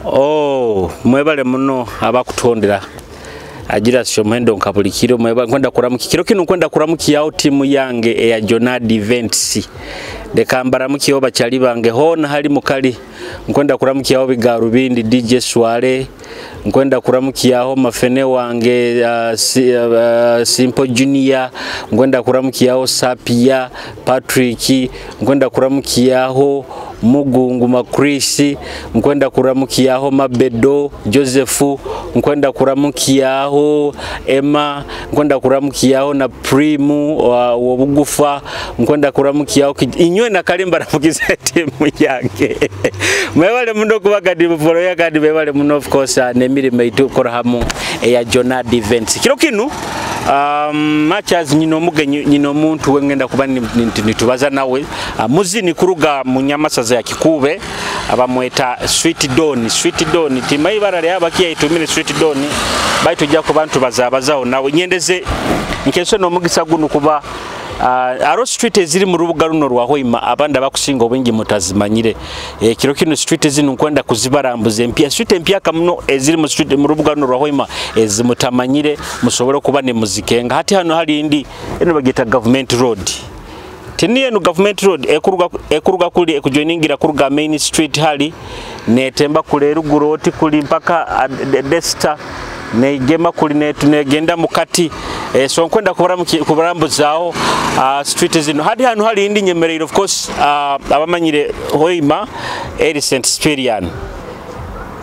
Oh, mwebale muno abakutondera agira sio muhendo nka buli kiro. Mwebale, nkwenda kuramuki kiro kino, nkwenda kuramukiyaho timu yange eya Jonad Events. Leka mbaramukiyeho bakyali bange hona hali mukali. Nkwenda kuramukiyaho bigarubindi DJ Swale, nkwenda kuramukiyaho mafene wange Simple Junior, nkwenda kuramukiyaho Sapia Patrick, nkwenda kuramukiyaho Mugungu Makrisi, nkwenda kuramukiyaho Mabedo Joseph, nkwenda kuramukiyaho Emma, nkwenda kuramukiyaho na Primu wa Bugufa, nkwenda kuramukiyaho inywe na kalimba ramukiza timu yange. Mwebale muno kuba kadi muforo ya kadi, mwebale muno of course n'emirimo itukora hamu eya Jonad Events. Kiro kinu matches nyino omugenyi, nyino omuntu wengenda kuba nitubaza nawe, muzini kuruga mu Nyamasaza ya Kikuube, abamweta Sweet Don. Sweet Don timaibara lya bakiya itumire Sweet Don, baitu jja ku bantu bazabazaho nawe. Nyendeze nkeso n'omugisa guno kuba aro street eziri mu rubuga runo rwa Hoima abandi abakusinga obwingi mutazimanyire. Kiro kino street zino nkwenda kuzibarambuza empya, street empya kamuno eziri mu street mu rubuga runo rwa Hoima ezimutamanyire, musobole kuba ne muzikenga. Hati hano hari indi eno bagita Government Road. Tini eno Government Road ekuruga kuli ekujoiningira kuruga Main Street hali netemba kule eruguru oti kuli mpaka Desta negema kuli netu negenda mukati. So nkwenda kubarambuzaho street zino. Hadi hano hari indi nyemerero of course, abamanyire Hoima eri Saint Cyprian,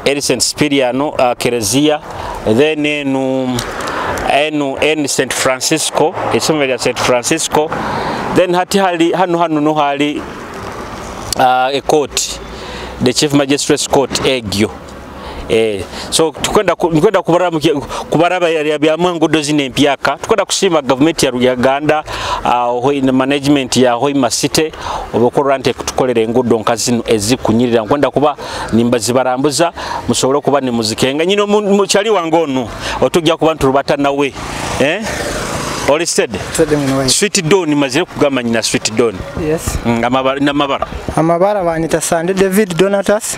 eri Saint Cyprian, Kerezia, then enu eni Saint Francisco, isomero lya Saint Francisco. Then hati hali hano hano no hali a court, the Chief Magistrate's Court egyo. So tukwenda nkwenda kubaraba ya bya mwangudo zine empyaka. Tukwenda kusima government ya Uganda, Hoima management ya Hoima City obukorra nte kutukolera engudo nka zino ezikunyirira. Nkwenda kuba nimbazibarambuza musobole kuba ni muzikenga. Nyino mukyali wange ono otujja kuba ntulubata nawe. Oli steady? Steady muno wayi. Sweet Don mazire kugamba nyina Sweet Don. Yes. Amabara n'amabara. Amabara banyita Sande David Donatus.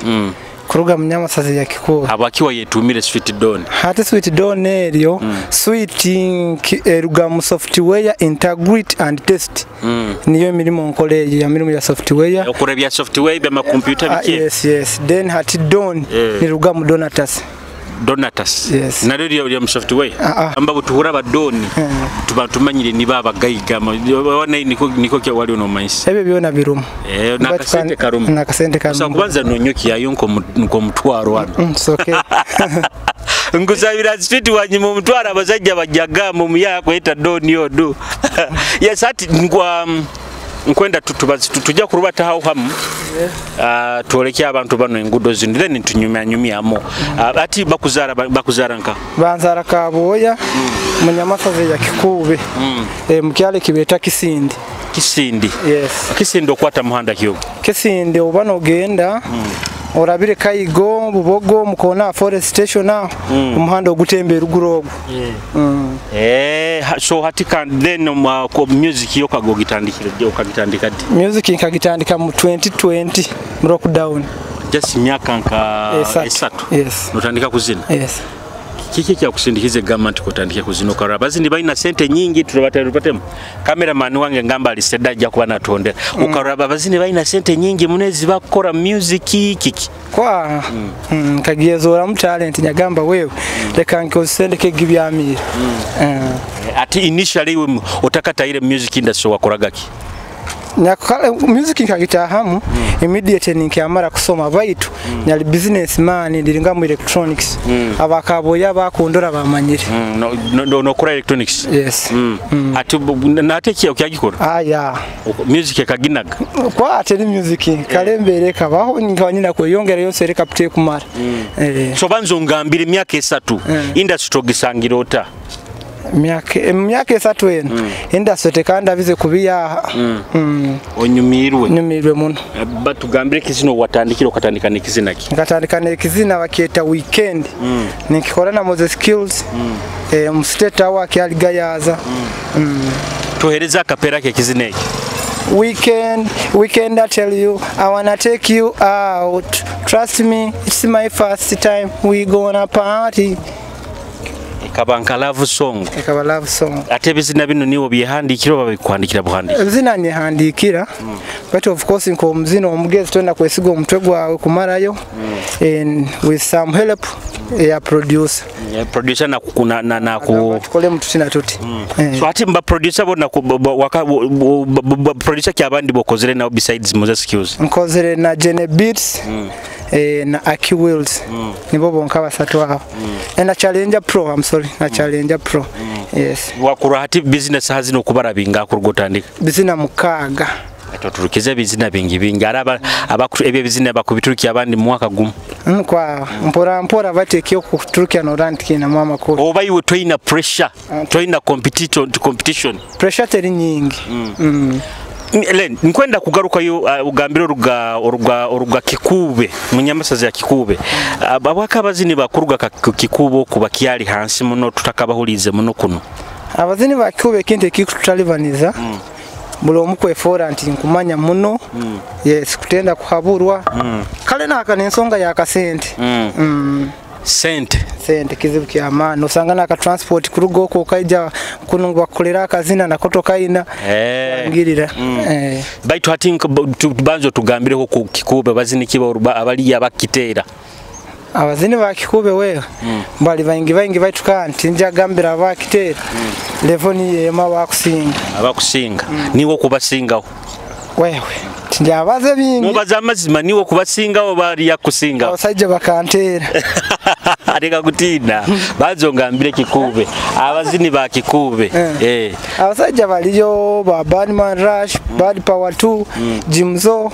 Kuruga mu Nyamasazi ya Kikuube. Abakiwa yetumire Sweet Don. Hati Sweet Don eryo, Sweet eruga mu software integrity and test. Niyo mirimo nkola eyo ya mirimo ya software. Okora bya software bya computer biki? Yes. Then hati Don niruga mu Donatus. Donatus. Yes. Nalyo lya mu software. Amba butuhura ba Don. Tuba tumanyire ni baba gayiga. Wana niko kya wali ono maisi. Ebyo byona birumu. Na kasente karumu. Na kasente karumu. Sasa kubanza nonyoki yayo nko mutwaro wano. It's okay. Ngusabira street wanyi mu mutwaro abasajja bajaga mu muya kweta Don yodu. Yes, ati ngwa nkwenda tutubazi tujja kurubata hawo hamu. Tuoleke abantu bano engudo zino then tunyumya nyumyamo. Ati bakuzara nka banzara Kaboya mu Nyamasazi ya Kikuube. Mu kyalo kibeta Kisindi. Kisindi. Yes. Kisindi okwata muhanda kyo. Kisindi oba nogenda orabire Kayigo Bubogo mukona forest station aho, umuhanda ogutembera ugurogo. So hati kan then ko music yo kagogitandikira je ukagitandika di? Music nkagitandika mu 2020 mu lockdown. Just myaka nka esatu. Yes. Notandika kuzina. Yes. Kiki kya kusindikize gavumenti kutandika kuzina okara bazindi balina sente nyingi tulabatemu. Cameraman wange ngamba aliseda ajja kuba natondera. Ukaraba bazindi balina sente nyingi munezi bakora music kiki. Kwa kagiyezoora mu talent nyagamba wewe leka nkozendeke gibyamira. Ati initially we otakata ile music industry wakoraga ki? Nyakale music nkagitahamu immediately nkyamara kusoma baitu nyali businessman ndiringa mu electronics. Abakaboya bakondora bamanyire. No kora electronics. Yes. Ati nate ki okyagikora? Ya. Music ekaginaga. Kwa ateri music kalembere kabaho nkabanyina kweyongera yose reka pite kumara. So banzo ngambire myaka esatu industry togisangira ota. Myaka esatu eno industry tekanda bize kubiya. Onyumirwe. Nyumirwe muno. Batugambire kizino watandikira okatandika nekizina ki? Nkatandika nekizina baketa weekend. Nikikora na Moses Skills. Mu state awa kyali gayaza. Tuhereza akapera ke kizina eki. Weekend, weekend, I tell you, I wanna take you out. Trust me, it's my first time, we gonna party. Ekaba nka love song. Ekaba love song. Ate ebizina bino niwo byehandikira oba bikuhandikira buhandikira? Ebizina nyehandikira, but of course nk'omuzina omugezi twenda kwesiga omutwe gwawe kumarayo, and with some help ya producer. Yeah, producer na ku na na, na ku tukole mututi na tuti. So ati mba producer bona producer ki abandi bokozere now besides Moses Skills? Nkozere na Jene Beats, na Aki Wills. Nibo bonka basatu aho. Na Challenger Pro, I'm sorry, na Challenger Pro. Yes. Wakura hati business hazino kubara binga kurugotandika. Bizina mukaga. Atoturukize bizina bingi bingi araba ebyo bizina bakubiturukiya abandi mu mwaka gumu. Kwa mpora mpora batekyo kuturukiya no rantiki na mama ko. Oba iwe toyina pressure, toyina competition. Pressure teri nyingi. Len, nkwenda kugaruka yo ugambire oruga Kikube, munyamasazi ya Kikube. Abawaka abazini bakuruga Kikubo kuba kyali hansi muno tutakabahulize muno kuno. Abazini ba Kikube kinte kikututalibaniza. Buli omu kwefora nti nkumanya muno. Yes, kutenda kuhaburwa. Kale naka n'ensonga ya kasente. Sente. Sente kizibu kya maana. Osanga naka transport kuruga okwo kaija kuno bakolera akazina nakotoka ina. Ngirira. Baitu hati banzo tugambireko ku Kikube bazini kiba abali abakiteera. Abazini ba Kikube wewe bali baingi baingi baituka nti njagambira abakiteera. Level ni yema bakusinga. Abakusinga. Niwo kubasingaho. Wewe tinjabaze bingi. Mubaza amazima niwo kubasingaho bali yakusinga. Abasajja bakantera. Areka kutina. Bazo ngambire Kikube. Abazini ba Kikube. Abasajja baliyo ba Badman Rush, Bad Power 2, Jimzo,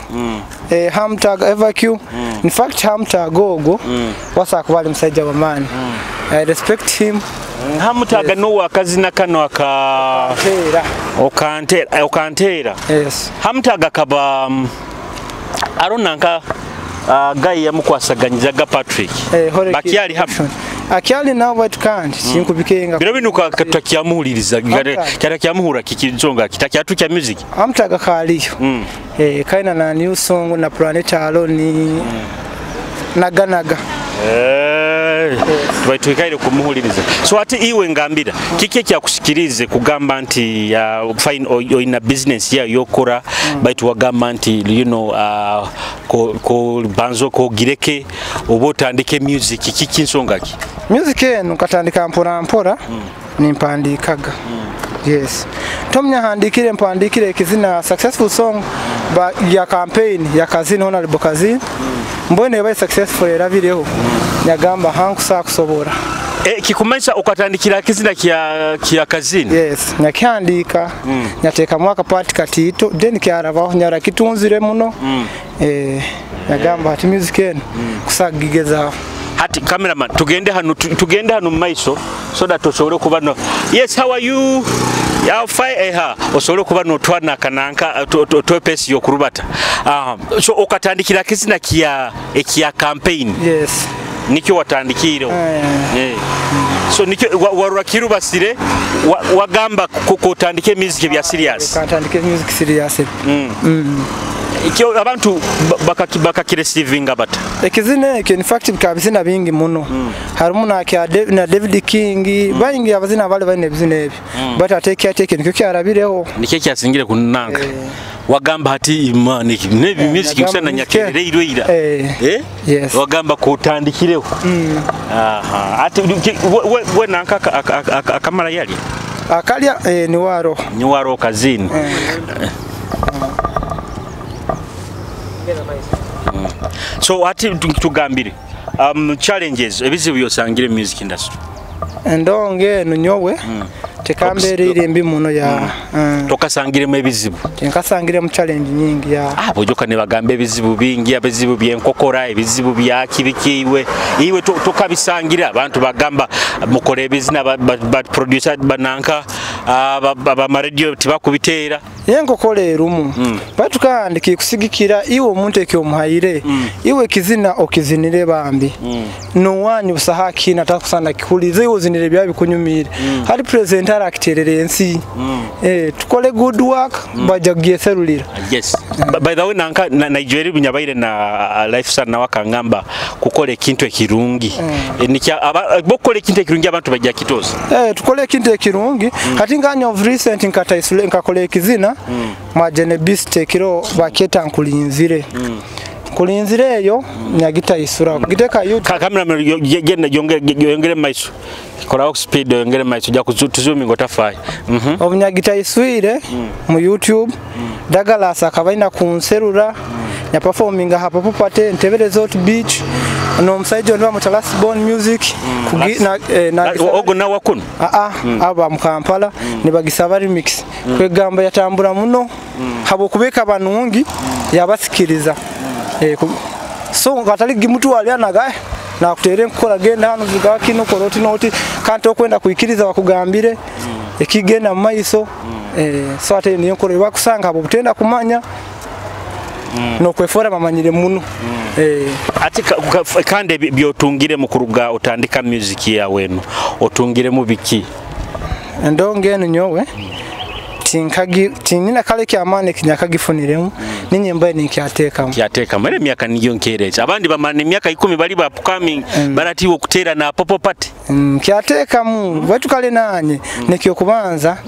Hamtag Evacu. In fact Hamtag ogo wasa kubali musajja wa maani. I respect him. Hamutaga no akazina kano aka okantera okantera. Yes. Hamutaga kaba aronanka gai yamukwasaganyizaga Patrick. Bakyali hamu. Akyali nawo batu kandi sinkubikenga. Biro bino kakyamuhuliriza kyakyamuhura kikizonga kitakyatu kya music. Hamutaga kaliyo. Kaina na new song na Planet Alone naganaga. Tukaire kumuhuliriza. So ati iwe ngambira kiki kyakusikirize kugamba nti fine oyina business ya yokora baitu wagamba nti you know ko banzo ko gireke oba otandike music kiki nsonga ki? Music eno katandika mpora mpora nimpandikaga. Yes. Tomnya handikire mpandikire kizina successful song ba ya campaign ya Kazini Honorable Kazini. Mbone yabaye successful erabireho. Nyagamba hankusa kusobora. Kikumanisha ukatandikira kizina kya Kazini? Yes, nyakihandika. Nyateka mwaka part katito then kyarabaho nyara kitunzire muno. Nyagamba ati music eno kusagigeza. Hati cameraman tugende hano maiso so that osobole kuba no. Yes, how are you? Ya fine eha osobole kuba no twana kananka twepesi yokurubata. So ukatandikira kizina kya campaign. Yes. Nikyo watandikire. So nikyo warura kirubasire wagamba kutandike music bya serious. Kutandike music serious. Ikyo abantu bakakireceivinga bata. Ekizina ekyo in fact bikabizina bingi muno. Harimu na na David King bayingi abazina bali bane bizina ebyo. But ateke ateke nikyo kyarabireho. Nikyo kyasingire kunanka. Wagamba hati imani nebi music kusana nyakerere irweira. Yes. Wagamba kutandikireho. Aha. Ati we nanka akamara yali. Akalya ni waro. Ni waro Kazini. So ati tugambire challenges ebizibu yosangire music industry. Endonge nunyowe tekambere irembi muno ya tokasangiremo ebizibu. Tenkasangire mu challenge nyingi ya bojoka ne bagamba ebizibu bingi ebizibu byenkokora ebizibu bya kibikiwe iwe tokabisangira abantu bagamba mukore ebizina ba producer bananka Abamaradio tibakubiteera. Yenkokora erumu baitu kandi kikusigikira iwe omuntu ekyomuhaire iwe kizina okizinire bambi nowanyu busaha kina takusana kikulize iwe ozinire bya bikunyumire hari president arakiterera ensi tukole good work bajja kugeserulira. Yes. By the way, nanka Nigeria bunyabaire na life sana wakangamba kukola ekintu ekirungi. Bokola ekintu ekirungi abantu bajja kitoza. Tukole ekintu ekirungi kati nganya of recent nkataisule nkakola ekizina mwajene beast ekiro baketa nkulinzire. Kulinzire eyo nyagita isura giteka YouTube Kamera genda yongere maiso. Kola speed yongere maiso ja kuzumi ngotafai. Obunyagita iswire mu YouTube Douglas akabaina kunserura nya performing hapa popate Entebbe Resort Beach no musajja onwa mutalasi Born Music na ogo na wakuno aba mu Kampala ne bagisaba remix kwegamba yatambura muno habo kubeka banungi yabasikiriza so ngatali gimutu alianaga na kutere nkola genda hano vuga kino koroti noti kanti okwenda kuikiriza bakugambire ekigenda mu maiso so ate niyo nkoro bakusanga abo butenda kumanya no kwefora mamanyire muno ati kandi byotungire mu kuruga otandika music yawe eno otungire mu biki ndonge eno nyowe tinkagi tinina kale kyamane kinyakagifuniremu ninyemba nikyatekamu kyatekamu era emyaka niyo nkerecha abandi bamana emyaka 10 bali ba upcoming baratiwe okutera na popo party kyatekamu batu kale nanye nekyo kubanza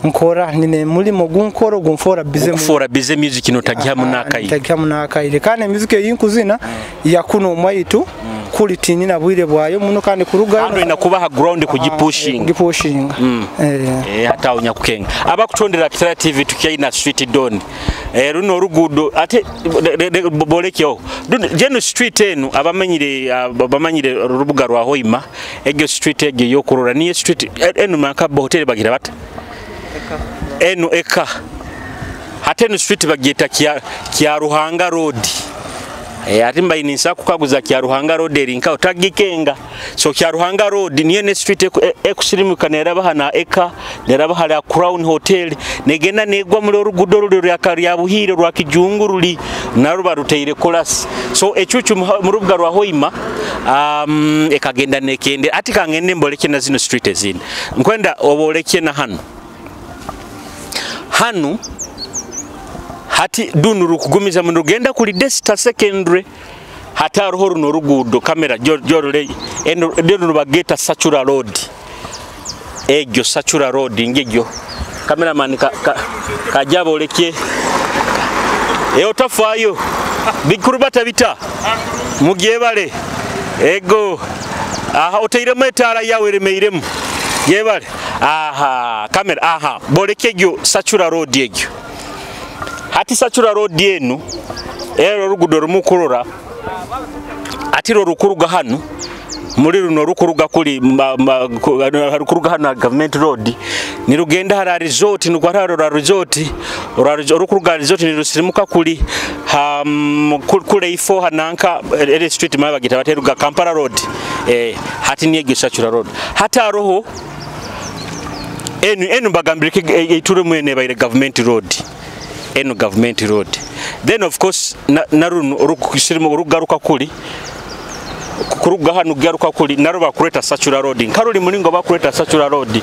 nkora nine mulimo gunkoro gumfora bize mufora bize music no tagihamu nakayi tagihamu nakayi kandi music yinkuzina yakuno mwaitu kuli tinina bwire bwayo muno kandi kuruga ando inakubaha ground kugipushinga kugipushinga hata onyakukenga abakutondera Kitara TV tukiaina Sweet Don runo orugudo ate bolekyo jeno street enu abamanyire abamanyire rubuga rwa Hoima egyo street egyo yokurora niye street enu makabo hotel bagira bata enu eka hatenu street bagita kya Ruhanga Road. Ati mbayi ninsa kukaguza kya Ruhanga Road erinka otagikenga so kya Ruhanga Road niye ne street ekusirimuka neraba na eka neraba hali Crown Hotel negenda negwa muri orugudo ruli rya Buhire rwa Kijungu ruli naruba ruteire kolasi so echuchu mu rubuga rwa Hoima ekagenda nekende ati kangende mboleke na zino street ezindi nkwenda oboleke na hano hanu hati dunu rukugumiza mu rugenda kuli Desta Secondary hata ruho runo rugudo kamera jorole eno dunu bageta Sachura Road egyo Sachura Road ngegyo cameraman kajabo oleke otafayo bikurubata bita mugyebale ego aha oteiremu etaara yawe remeiremu gyebale aha kamera aha boleke egyo Sachura Road egyo hati Sachura Road enu ero rugudo rumukurora atiro rukuruga hano muri runo rukuruga kuli rukuruga hano government road ni rugenda hara resort ni rwa resort rukuruga resort ni rusirimuka kuli kule ifo hananka ere street mabagita bateruga Kampala Road hati niye Sachura Road hata roho enu bagambirike iture mwene baire government road eno government road then of course naruno rukusirimu rugaruka kuli kuruga hano garuka kuli naruba kureta Sachura Road nkaruli mulingo bakureta Sachura Road.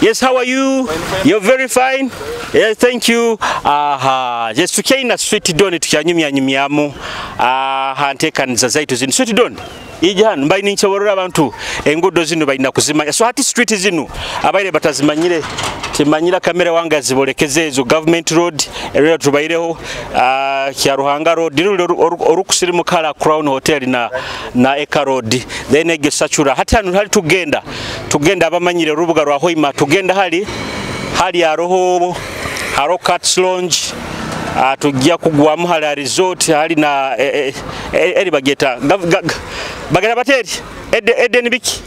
Yes, how are you? You're very fine. Yes, thank you. Aha, yes tukiaina Sweet Don tukyanyumya nyumyamu aha ntekaniza zaitu zino Sweet Don ija hano mbayi ninchoborora abantu engudo zino bayina kuzimanya so hati street zino abaire batazimanyire timanyira kamera wanga zibolekeze ezo government road area tubaireho kya Ruhanga Road orukusirimu kala Crown Hotel na Eka Road then ege Sachura hati hano hali tugenda abamanyire rubuga rwa Hoima tugenda hali aroho haro Cats Lounge tujja kugwamu hali resort hali na eri bageta bagera bateri Eden biki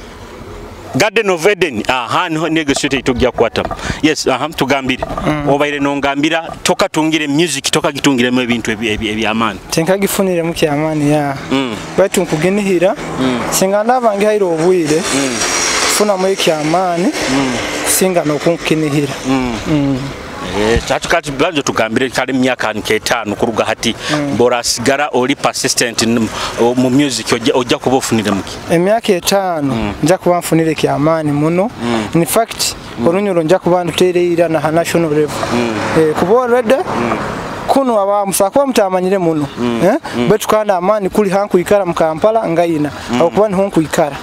Garden of Eden aha niho negotiate tujja kwata. Yes, aha tugambire obaire nongambira toka tungire music toka gitungire mu ebintu ebyamani tinkagifunire mu kyamani ya baitu nkugenihira singa ndabange hairo obwire funa mu kyamani Kusinga n'okunkinihira. Kati banjo tugambire kali myaka nk'etaano kuruga hati, borasigara oli persistent mu music, ojja kuba ofunire muki? Emyaka 5 nja kuba nfunire kyamaani muno. In fact, Orunyoro nja kuba ndutereira na national level. Kuba already kuno abamusakuba mutamanyire muno, baitu kandi amaani kuli hankuikara mu Kampala ngayina, abakuba niho nkuikara.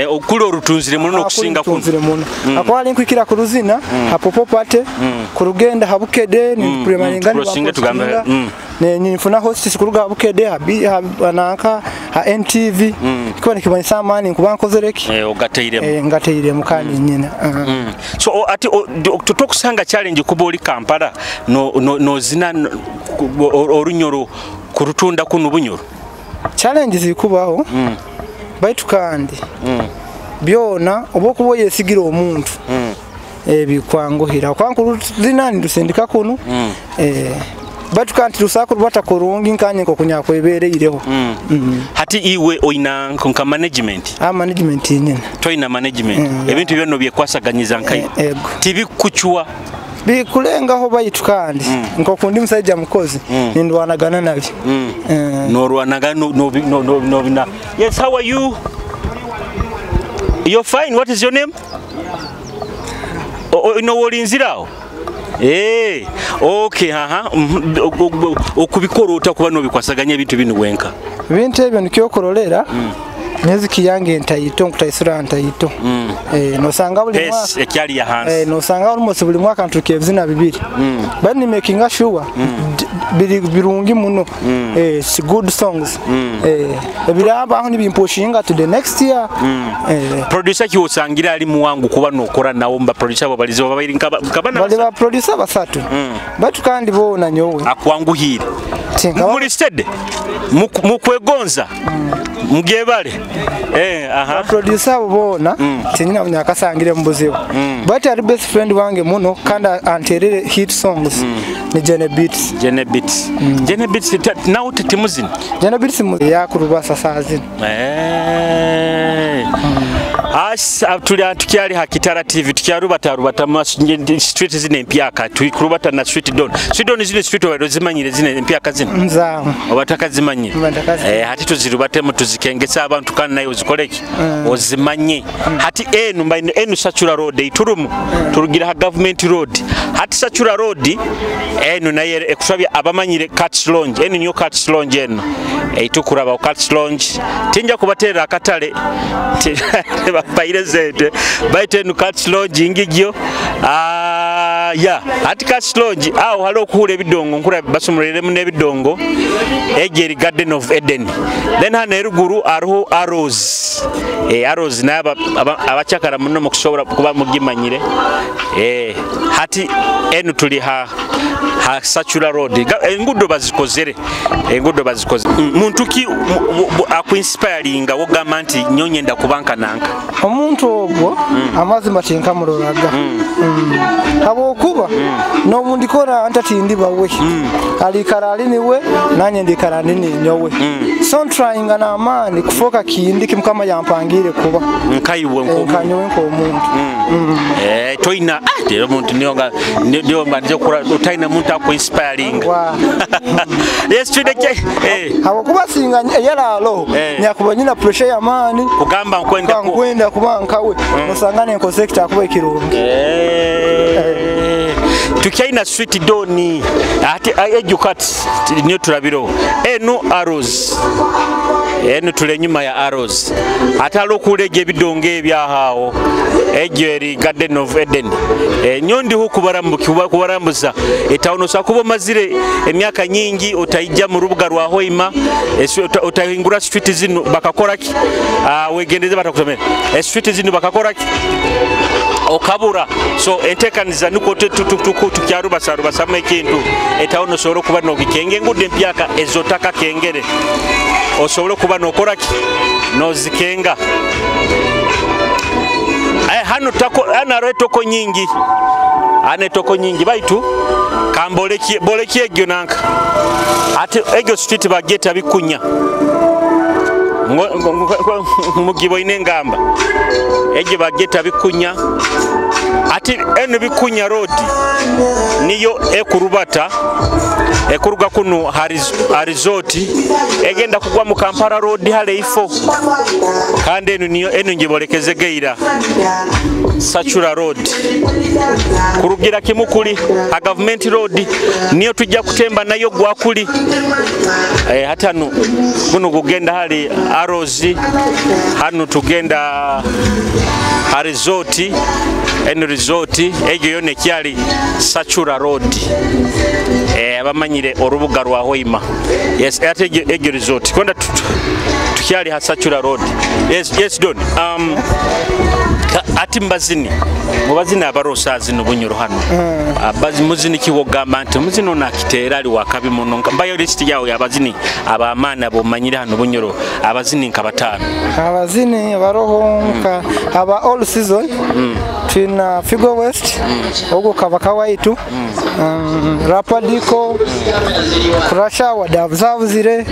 Okuli orutunzire muno okusinga kuno. Orutunzire muno. Akwali nkuikira ku ruzina, hapopopate, ku rugenda habukede, ni premaringani. Kurosinga tugambe. Ne nifuna host kuruga habukede ha nanka ha NTV. Kiba nikibanyisa amaani nkuba nkozereki. Ogateiremu. Ngateiremu kandi nyina. So ati tokusanga challenge kuba oli Kampala no no zina Orunyoro kurutunda kuno Bunyoro? Challenge zikubaho, baitu kandi byona oba okuba oyesigira omuntu, bikwanguhira kwankuruzina nirusindika kuno, baitu kandi tirusaka rubata kurungi nkanye nkokunyakwebereireho. Hati iwe oina nka management? A management nyina. Toina management? Ebintu byonna byekwasaganyiza nkayo? Ego. Tibikucwa? Bikulengaho, baitu kandi nkokundi musajja mukozi, nindwanagana nabyo. Norwanaga no no no no no no. Yes, how are you? You're fine. What is your name? No, olinzirawo. Okay, aha. Okubikora ota kuba nobikwasaganya ebintu bino wenka? Ebintu ebyo nikyokorolera music yange ntaito nkutaisura ntaito. Nosanga buli Pace mwaka ekyali ya hansi. Nosanga almost buli mwaka nturuka ebizina 2, but ni making sure biri birungi muno, it's good songs, ebirabaho nibimpushinga to the next year. Producer ki osangira ali muwangu kuba nokora nawo mba producer abo balize babiri nkabana? Bali ba producer basatu, batu kandi bona nyowe akwanguhire. Tinkaba- Muri steady mukwegonza mugebale, aha. Producer abo bona tinyina munyakasangire mu buzibu, but ari best friend wange muno kandi anterere hit songs ni Jene Beats. Jene Beats, Jene Beats, nawe tetimuzina? Jene Beats yakurubasa saa zino. As tuli tukyali ha Kitara TV, tukyarubata rubata street zino empyaka, tuli kurubata na Street Don. Street Don zino street oba zimanyire zino empyaka zino? Nzaamu. Oba takazimanyire? Mba ntakazi- Hati tuzirubatemu tuzikengesa abantu kandi naye ozikoleki ozimanye. Hati enu mbaino enu Sachura Road eiturumu, turugira ha Government Road. Hati Sachura Road enu naye ekusabya abamanyire Cats Lounge, enu niyo Cats Lounge enu eitukuraba. Cats Lounge tinja kubaterera akatale, bapaire sente, baitu enu Cats Lounge ngigyo. Ya ati Cats Lounge awo hali okuhula ebidongo, nkura basomoreremu n'ebidongo. Egyo eri Garden of Eden. Then hano eruguru hariho Arrows. Arrows naye abakyakara muno mukusobola kuba mugimanyire. Hati enu tuli ha Sachura Road. Engudo bazikozere, engudo bazikoze. Muntu ki akuinspiringa wogamba nti nyonyenda kubanka nanka? Omuntu ogwo amazima tinkamuroraga, habwokuba n'obundikora ntatindi bawe alikara ali niwe nanye ndikara ndi ninyowe, so ntryinga n'amaani kufoka kindi kimukama yampangire kuba. Nkaiwe nk'omuntu? Nkanyowe nk'omuntu. Toyina rero omuntu niyo niyo mbanze kura otalina muntu akuinspiringa? Wa. Yes, tudeke Habwokuba singa eyalaalo nyakuba nyina pressure y'amaani kugamba nkwenda ku nkwenda kuba nkawe, osanga nenkoze ekitakuba ekirungi. Tukyaina Street Doni. Ate ejo kati niyo tulabirewo enu Arrows, enu tuli enyuma ya Arrows. Ate ali okulega ebidongo ebyahaawo, egyo eri Garden of Eden. Nyo ndiho kubarambuza etawuni. Osobola kuba omazire emyaka nyingi otaijja mu rubuga rwa Hoima, otahingura street zino bakakoraki. Wegendeze batakusomera street zino bakakoraki okabura. So entekaniza niko tukyarubasarubasamu ekintu etawuni osobole okuba nogikenge engudo empyaka ezotaka kengere osobole okuba nokoraki nozikenga. Hano tako hano hariho etoko nyingi, hano etoko nyingi, baitu kamboleki boleki egyo nanka. Ate egyo street bageta bikunya. Mugibo ine engamba egyo bageta bikunya. Ati eno Bikunya Road niyo ekurubata ekuruga kuno Resort egenda kugwa mu Kampala Road hale ifo, kandi eno niyo eno njibolekeze geira Sachura Road kurugira kimukuli ha Government Road niyo tujja kutemba nayo gwakuli. Hatano guno gugenda hali Arozi, hano tugenda ha Resort, eno Resort egyo yone kyali Sachura Road. Abamanyire orubuga rwa Hoima. Yes, ate egyo Resort kwenda tukyali ha Sachura Road. Yes, yes Don. Ati mbazini mubazini abarosa zino Bunyoro hano. Abazi muzini kiwogamba nti muzino nakiteera ali wakabi muno mbayo list yawo yabazini abamana bomanyire hano Bunyoro abazini nka batano abazini baroho nka aba all season. Twina Figo West, ogo kabaka waitu, Rapadiko, Kurasha wadavuzavuzire,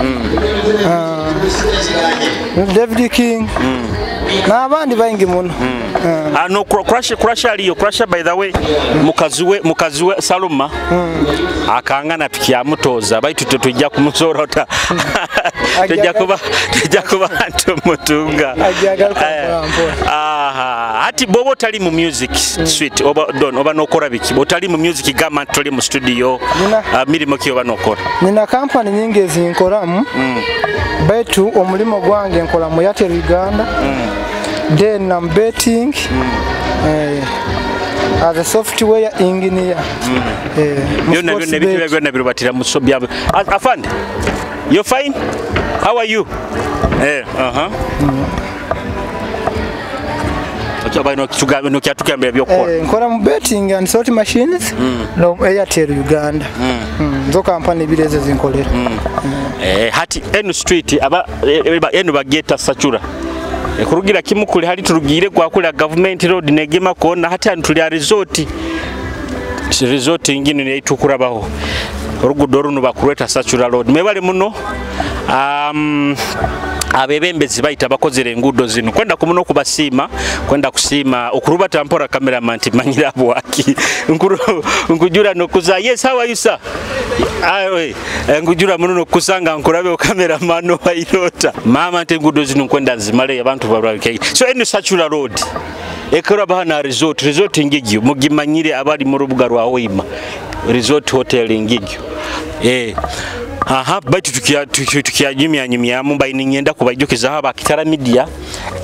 David King, n'abandi baingi muno. No, Crusher aliyo Crusher, by the way, mukaziwe Saluma akangana tukyamutoza baitu tujja kumuzorota. Tujja kuba tumutunga. Aha, ati bobo tali mu music sweet oba Don oba nokora biki botali mu music gama tuli mu studio, mirimo ki oba nokora? Nina company nyingi ezinkoramu. Baitu omulimo gwange nkola mu Airtel Uganda. Then I'm betting as a software engineer. Byonna birubatira mu sobya. Afande, you fine? How are you? Nkola mu betting and slot machines no Airtel Uganda. Zo company bireze zinkolera. Hati eno street aba eno bageta Sachura. Kurugira kimukuli hali turugire kwa kula Government Road negema kona hati antuli ya Resort. Resort ingine ni itukurabaho. Orugudo runo bakureta Sachura Road. Mwebale muno abebembezi baita bakozere engudo zino kwenda kumuno kubasiima, kwenda kusiima okurubata mpora cameraman nti manyira bwaki nkujura nokuza. Yes, how are you sir? Awe nkujura muno nokusanga nkurabe cameraman wairota mama nti engudo zino kwenda zimale abantu barwake. So eno Sachura Road ekora bahana Resort, Resort ngigyo mugimanyire abali mu rubuga rwa Hoima, Resort Hotel ngigyo. Aha, baitu tukianyimya nyimya mumba ninyenda kubaijukiza haba Kitara Media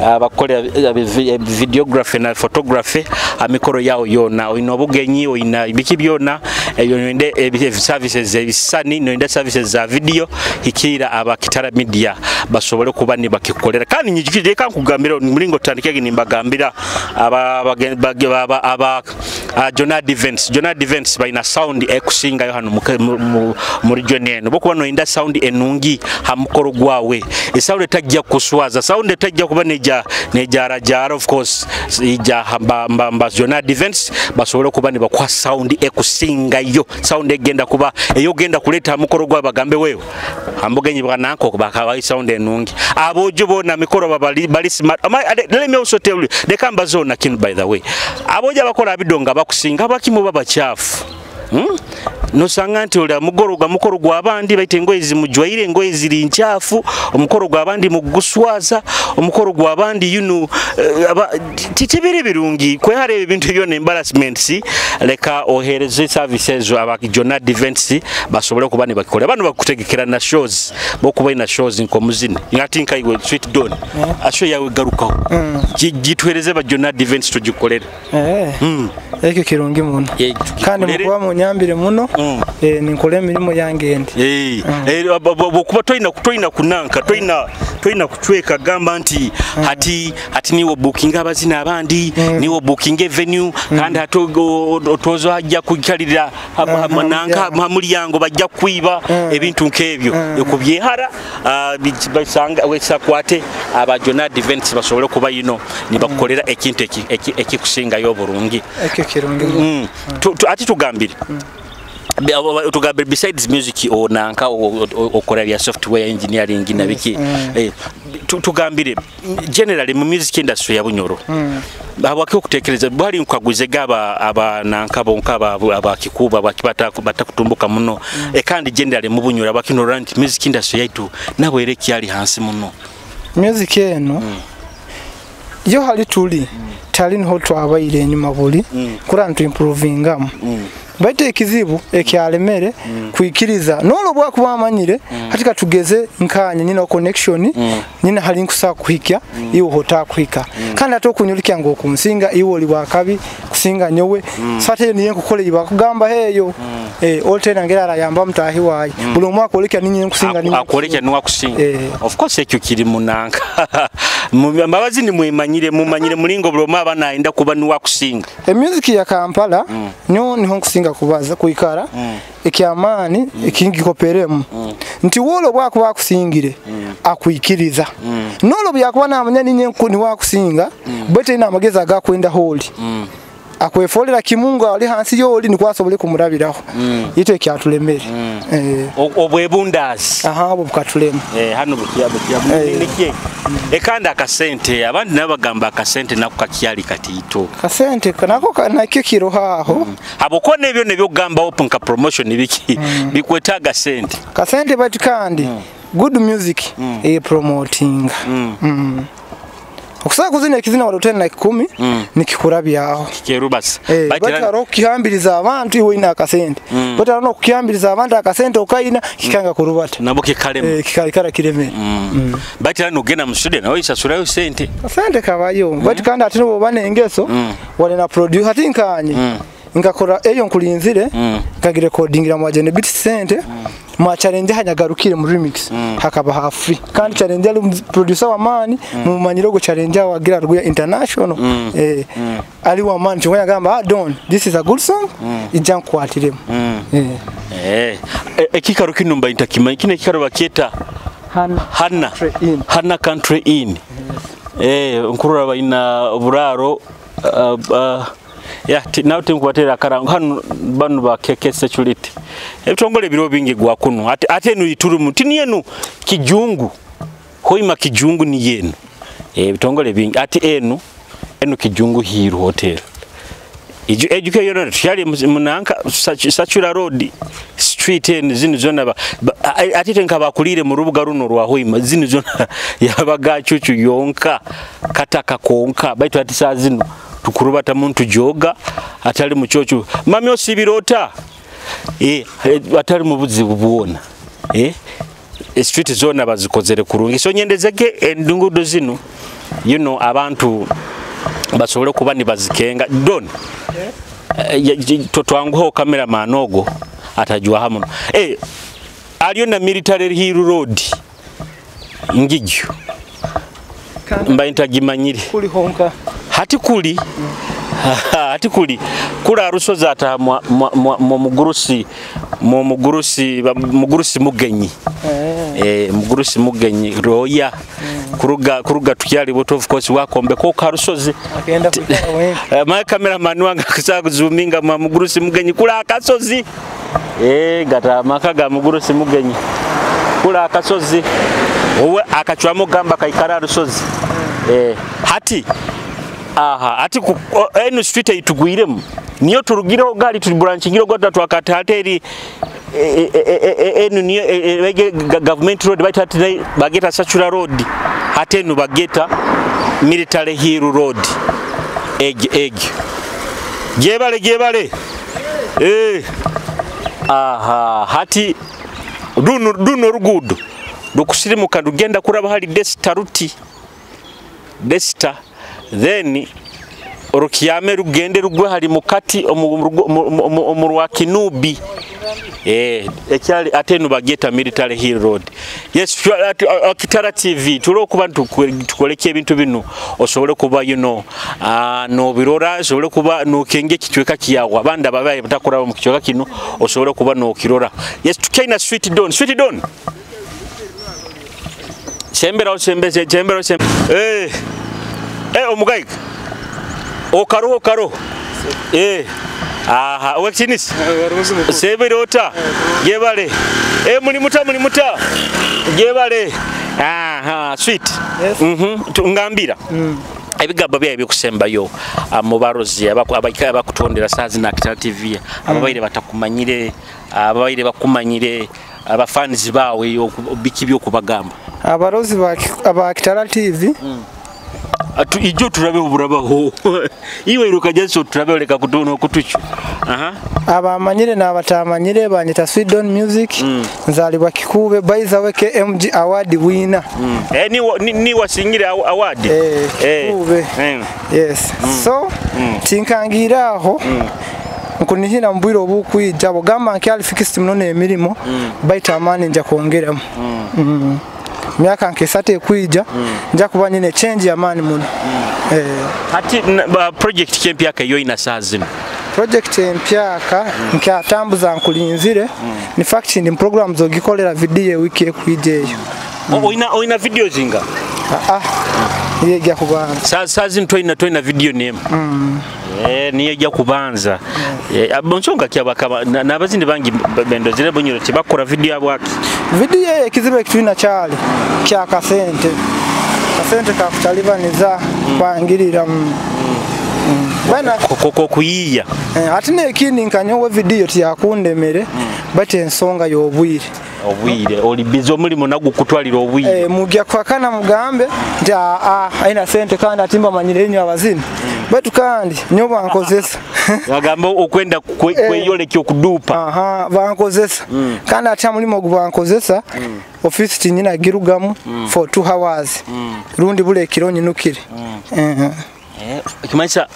abakolera videography na photography amikoro yao yona oyina obugenyi oyina biki byona eyo nende services ebisani nende services za video hikira aba Kitara Media basobole kuba ni bakikolera. Kandi nyijikije kankugambira mulingo tandikege nimbagambira aba aba Jonad Events. Jonad Events baina sound ekusinga yo hano mu region eno bokuba no inda sound enungi ha mukoro gwawe sound etajja kuswaza, sound etajja kuba neja nejara jara of course ija mba Jonad Events basobole kuba ni bakwa sound ekusinga yo sound egenda kuba eyo genda kuleta mukoro gwawe bagambe wewe ambugenyi bwananko bakawa sound enungi abojo bona mikoro babali bali smart. Let me also tell you the kamba zona kinu, by the way, aboja bakola abidonga bakusinga bakimu babachafu. Nosanga nti ola mugoro gwa mukoro gwa abandi baite engoye zimujwaire engoye ziri nchafu omukoro gwa abandi muguswaza omukoro gwa abandi you know titibiri birungi kwehare ebintu byona embarrassments. Leka ohereze services aba Jonad Events basobole kuba ne bakikole abantu bakutegekera na shows bokuba ina shows nko muzini ngati nkaiwe Sweet Don asho yawe garukaho gitwereze ba Jonad Events tugikolera. Ekyo kirungi muno kandi mukuba munyambire muno. Ninkole emirimu yange endi. Bokuba toyina kunanka toyina kuchweka gamba nti hati niwo booking abazina abandi niwo booking venue kandi hatozo hajja kukalira mananka hamulyango bajja kuiba ebintu nkebyo ekubyehara basanga wesakwate aba Jonad Events basobole kuba yino nibakukolera ekintu ekikusinga yo burungi. Ekyo kirungi. Ati tugambire Tugambe besides music onanka okora bya software engineering na biki, tugambire generally mu music industry ya Bunyoro, habwaki okutekereza bwali nkaguze gaba abananka bonka abakikuba bakibata batakutumbuka muno, kandi generally mu Bunyoro abakinora nti music industry yaitu nabo ere kyali hansi muno? Music eno yo hali tuli tali niho twabaire enyuma buli kura ntu improvingamu, baitu ekizibu ekyalemere kwikiriza nolo bwakuba amanyire hati katugeze nkanye nyina connection nyina hali nkusa kuhika iwe hota kuhika, kandi ate okunyulikya ngo okunsinga iwe oli wakabi kusinga nyowe, so ate niye nkukole ibakugamba heyo, oltena ngera arayamba mutahi wayi, buli omwaka olekya ninye nkusinga ninye akolekya niwa kusinga. Of course ekyo kiri munanka mbabazi ni mwemanyire mumanyire mulingo buli omwe abana ayenda kuba niwa kusinga. Music ya Kampala nyo niho nkusinga kubaza kuikara ekyamani ekingikoperemu nti wolo bwakuba kusingire akwikiriza nolo byakuba namanya ninye ni wakusinga, bwete ina amagezi agakwenda holi akwefolera kimungu ali hansi yoli nikwasobole kumurabiraho, ito ekyatulemere. Obwebundazi aha obwo bukatulema hano bukiya nikiye ekanda akasente abandi nabagamba akasente nako kakyali katito kasente nako nakyo kirohaho aboko nebyo nebyo gamba open ka promotion biki bikwetaga sente kasente, but kandi good music e promoting. Okusaka kuzina ekizina walotena na 10 nikikurabyaho kikerubasa. Batara okihambiriza abantu iwe ina akasente, batara no kukihambiriza abantu akasente okaina kikanga kurubata nabo kikalema kikalikara kireme. Batara no gena mu studio nawe isasurayo sente kasente kabayo, but kandi ate bo bane engeso wale na producer ati nkanye ngakora eyo nkulinzire ngagire recordingira mu agenda beat sente mwa challenge hanyagarukire mu remix hakaba ha free, kandi challenge ari producer wa mani mu manyiro go challenge wagira rwa international, ari wa mani cyo yagamba don this is a good song ijya nkwatiremo. Ekikaro kinumba intakimanyi kine kikaro baketa Hana Hana Country Inn. Nkurura baina buraro ya nawe tinkubatera akarango hano bano ba KK security ebitongole biro bingi gwa kuno ate enu iturumu tini yenu kijungu hoima kijungu ni yenu ebitongole bingi ate enu kijungu Hill Hotel education yali munanka Sachura Road street en zinu zona ate tenka bakulire mu rubuga runo rwa hoima zinu zona yabaga cucu yonka kataka konka baitu ati saa zinu tukurubata muntu joga atali muchocho mami osibirota atali mu buzibu buona street zona bazikozere kurungi so nyendezeke endungudo zinu you know abantu basobole kuba nibazikenga don totwanguho cameraman ogo atajua hamuno aliyo na Military Hill Road ngigyo mba intagimanyire kuli honka hati kuli hati kuli kula rusozi ata mugurusi mugurusi mugenyi mugurusi mugenyi roya kuruga tukyali but of course wakombe ko karusozi akenda kuikawa my cameraman wanga kusa kuzuminga mwa mugurusi mugenyi kula akasozi gata makaga mugurusi mugenyi kula akasozi owe akachwamo gamba kaikara rusozi hati aha ati enu street itugwiremu niyo turugireho gali tubranchingiro gota twakata hateri enu niyo government road baita bageta Sachura Road hatenu bageta Military Hill Road eg jebale aha hati duno rugudo rukusirimuka rugenda kuraba hali Desta ruti Desta then orukiyame rugende rugwe hali mukati omurwa Kinubi ekyali atenu bageta Military Hill Road. Yes, Kitara TV tulo kuba tukoleke ebintu bino osobole kuba you know no birora osobole kuba no kenge kitweka kiyawa abanda babaye batakora mu kichweka kino osobole kuba no kirora. Yes, tukaina Sweet Don sembera osembeze sembera osembe omugaika okaro Aha, owekitinisa sebere ota yebale mulimuta mulimuta yebale. Aha, sweet. Yes. Ngambira ebigambo byaye bikusembayo mu barozi abakutondera saa zino Kitara TV, ababaire batakumanyire, ababaire bakumanyire, abafanizi bawe, biki byokubagamba? Abarozi ba Kitara TV. Ijo turabe oburabaho iwe iruka jaso turabe leka kutuno kutuchu. Aha, abamanyire n'abatamanyire banyita Sweet Don Music. Nzalibwa Kikube, by the way KMG award winner. Ni wasingire award. Kikube. Yes. So tinkangira aho nkunihira mbwira obukwija bugamba nkyali fixed muno n'emirimo baita amani nja kwongeramu. Myaka nkesate kwija nja kuba nyine change ya mani muno. Hati project kempyaka yo ina saa zino? Project empyaka nkyatambuza nkulinzire. Ni fact ndi program zogikolera video wiki ekwija eyo. Oina video zinga? Yejja kubanza. Saa zino toina video name. Niye kubanza. Nsonga kyabakaba n'abazindi bangi bendozire bunyoro tibakora video abwaki. Video ekizibu ekitulina kyali kya kasente. Kasente kakutalibaniza kwangirira bana koko kuyiya. Ate n'ekindi nkanyowe video tiyakundemere bate ensonga y'obwire. Obwire oli bizo mulimo nagukutwalira obwire. Mujja kwakana mugambe nti aina sente kandi atimba manyire enyo abazini. Baitu kandi nyo bankozesa. Bagamba okwenda kweyoleka okudupa. Aha, bankozesa. Kandi ate mulimo gubankozesa office tinyina girugamu for 2 hours. Rundi bule ekiro nyinukire. Kimanyisa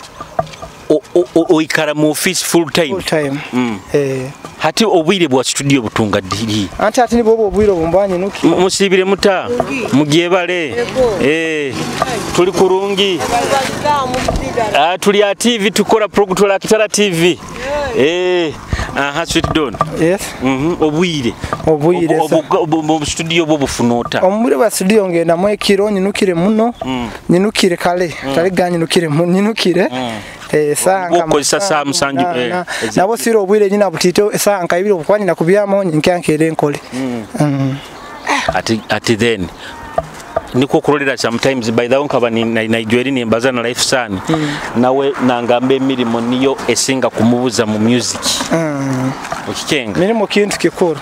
oikara mu office full time. Full time. Hati obwire bwa studio butunga diri. Anti ati nibo obwire bumbanye nuki. Musibire muta. Mugyebale. Tuli kurungi. Tuli ya TV tukora program la Kitara TV. Aha, Sweet Don. Yes. Obwire. Obwire. Obu studio bo bufunota. Omubwire bwa studio ngenda mu ekiro nyinukire muno. Nyinukire kale. Tali ganyinukire mu nyinukire. Okozesa saa musanju. Nabo siro obwire nyina butito saa nka ibiri obukwani nakubyamo nkyankere nkole. Ati then niko kurolera sometimes by the way nkaba naijweri nimbaza na life san nawe nangamba emirimo niyo esinga kumubuza mu music. Okikenga mirimo kintu kikuru.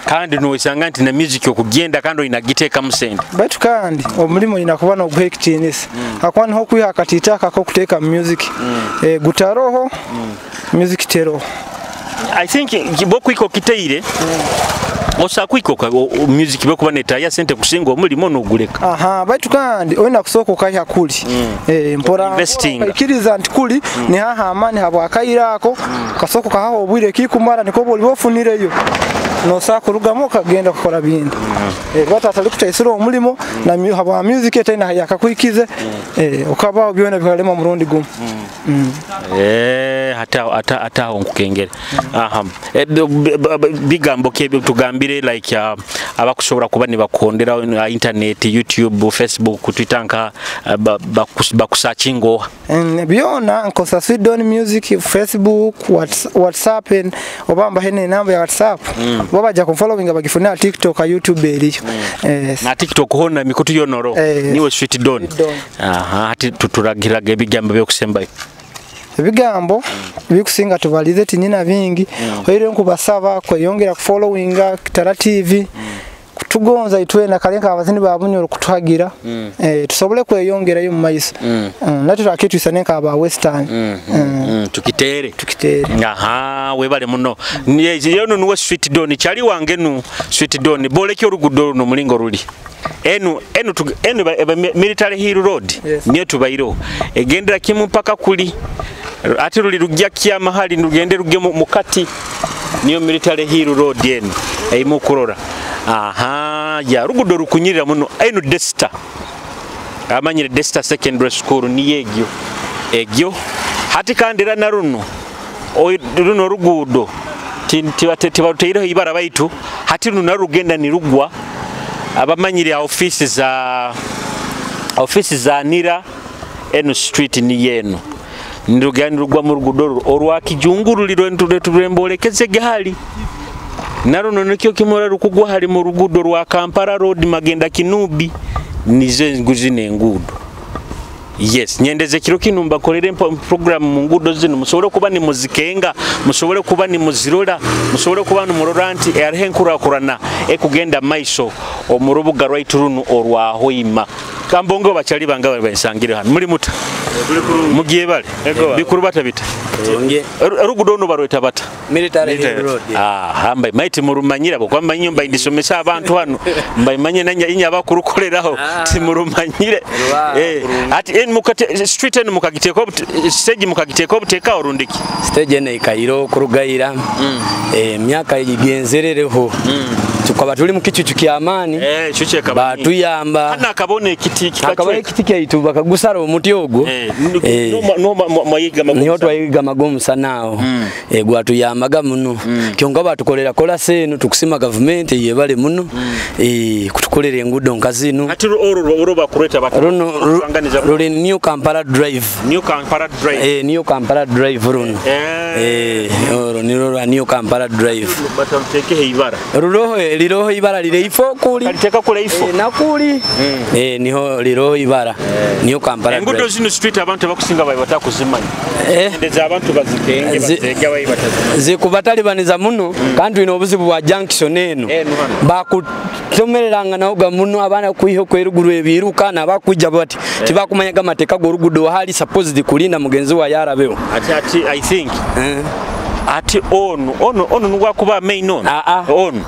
Kandi nuwesanga nti na music okugenda kandi inagiteka musente. Baitu kandi omulimo inakuba no guhekitinisa. Akwa niho kwiha katitaka ko kuteka music. Gutaroho music tero. I think bokwiko kiteire. Osa kwiko music bwo kubaneta ya sente kusinga omulimo noguleka. Aha, baitu kandi oyina kusoko ukaiha kuli. Mpora ikiriza nti kuli ni haha amani habwa kairako kasoko kahaho obwire kikumara niko boli bofunireyo. Nosa kurugamo kagenda kukora bindi. Bata atali kutaisura omulimo na habwa music etaina yakakwikize. Ukaba byona bikalema murundi gumu. Hata nkukengere. Aha. Bigambo kebyo tugambire like abakusobola kuba ni bakondera internet, YouTube, Facebook, Twitter nka bakusearchingo. Byona nkosa Sweet Don Music, Facebook, WhatsApp obamba hene namba ya WhatsApp. Baba kumfollowing bagifunira TikTok, YouTube eriyo. Na TikTok hona mikutu yonoro. Niwe Sweet Don. Aha, ati tuturagiraga ebigambo byokusembayo. Ebigambo bikusinga tubalize tinyina bingi. Oire nkubasaba kweyongera kufollowinga Kitara TV. Kutugonza itwe na kalenka abazini babunyoro kutuhagira. Tusobole kweyongerayo mu maiso. Natwe twakitwisanenka aba Western. Tukitere. Tukitere. Aha, webale muno. Yono nuwe Sweet Don chali wange nu Sweet Don boleki orugudo no mulingo ruli. Enu military hill road. Yes. Niyo tubairo. Egendera kimu mpaka kuli. Ati ruli rujja kia mahali rugende ruge mukati. Niyo military hill road yenu. Eimu kurora. Aha, ya rugudo rukunyirira muno. Enu Desta. Amanyire Desta Secondary School ni yegyo. Egyo. Hati kandira na runo. Runo rugudo. Tibateireho ibara baitu. Hati runo narugenda ni rugwa. Abamanyire ofisi za Nira enu street ni yenu. Nirugenda nirugwa mu rugudo orwa kijunguruliro rwembolekeze gahali naruno nikyo kimwe rukugwa hali mu rugudo rwa Kampala Road magenda Kinubi nizo zino enguudo. Yes, nyendeze kiro kino mbakolere program mu ngudo zino musobole kuba ni muzikenga, musobole kuba ni muzirora, musobole kuba ni murora nti hariho enkurakurana ekugenda maiso omu rubuga rwaitu runo orwa Hoima. Kambongo bakyali bange bali bansangire hano muri muta mugiye bale bikuru batabita rugudo no barweta bata Military Hill Road. Hamba maiti murumanyira bwo kwamba nyumba indisomesa abantu hano mbaimanye nanya inya bakurukoleraho timurumanyire. Ati en mukate street en mukagiteko stage mukagiteko buteka orundiki stage ene ikairo kurugaira myaka igenzerereho tukaba tuli mukicucu kya amani batuyamba hana akabone ekiti akabone ekiti kyaitu bakagusara omuti ogwo no mwayiga magomusa niho twayiga magomusa naawo gwatuyambaga muno kyonka batukolera kola senu tukusima gavumenti yebale muno kutukolera engudo nka zino. Ati oro bakureta runo ruli New Kampala Drive. New Kampala Drive. New Kampala Drive runo. Oro niro rwa New Kampala Drive batamuteke ibara ruroho liroho ibara lile ifo kuli aliteka kule ifo nakuli niho liroho ibara New Kampala. Engudo zino street abantu bakusinga bayi batakuzimanya ndeza abantu bazikenge bazenge bayi batazimanya zikubatalibaniza muno kandi ino obuzibu bwa junction eno bakutomereranga nawo muno abana kuiho kweruguru ebiruka nabakujja bati tibakumanyaga amateeka g'orugudo hali supposed kulinda mugenzi wa yarabeho. Ati I think ati onu nugwa kuba main on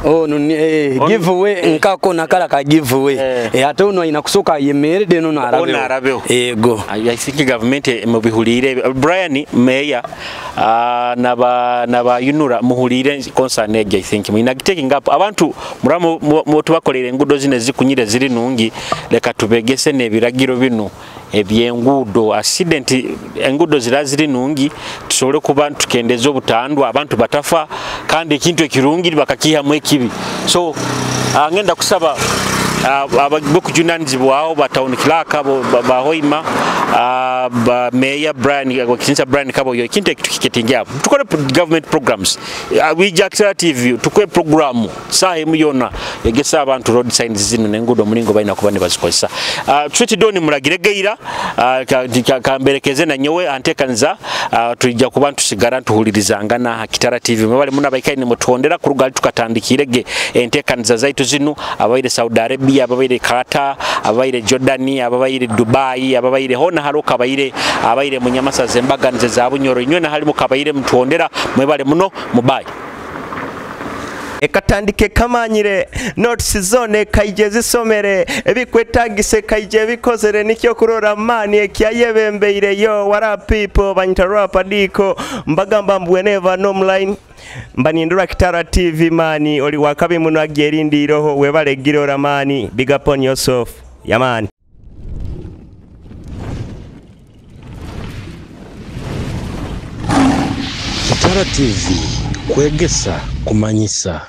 onu give way nkako nakala ka give way ate ono ina kusoka yemerede no arabeho ego. I think government mubihulire Brian Mayor naba yunura muhulire concern ege. I think mwina taking up abantu muramu tubakolera engudo zine zikunyire ziri nungi leka tubegese nebiragiro bino ebyengudo accident engudo ziraziri nungi tusobole kuba tukendeza obutandwa abantu batafa kandi ekintu ekirungi bakakihamu ekibi. So ngenda kusaba abakujunanizibwaho ba town clerk ba Hoima ba Mayor Brian wakisinza Brian Kaboyo ekintu ekitukitinga tukole government programs we Jack TV tukwe program saha yona egesa abantu road signs zino nengudo mulingo balina kuba ne bazikozesa. Tweet doni mulagire geira kamberekeze na nyowe antekanza tujja kuba tusigara tuhulirizangana Kitara TV mwebale muna baikaine mutondera kurugali tukatandikirege entekanza zaitu zino abaire Saudi Arabia, abaire Qatar, abaire Jordani, abaire Dubai, abaire hona haruka abaire munyamasa zembaganize za Bunyoro inywe na halimu kabaire mtuondera mwebale muno mubai. Ekatandike kamanyire notes zone kaije zisomere ebikwetagise kaije bikozere nikyo kurora mani ekyayebembeire yo what up people banyita rap adiko mbagamba mbweneva nomline mbanindura Kitara TV mani oli wakabi muno agyerindiroho webale girora mani big up on yourself yamani. Kitara TV kwegesa kumanyisa.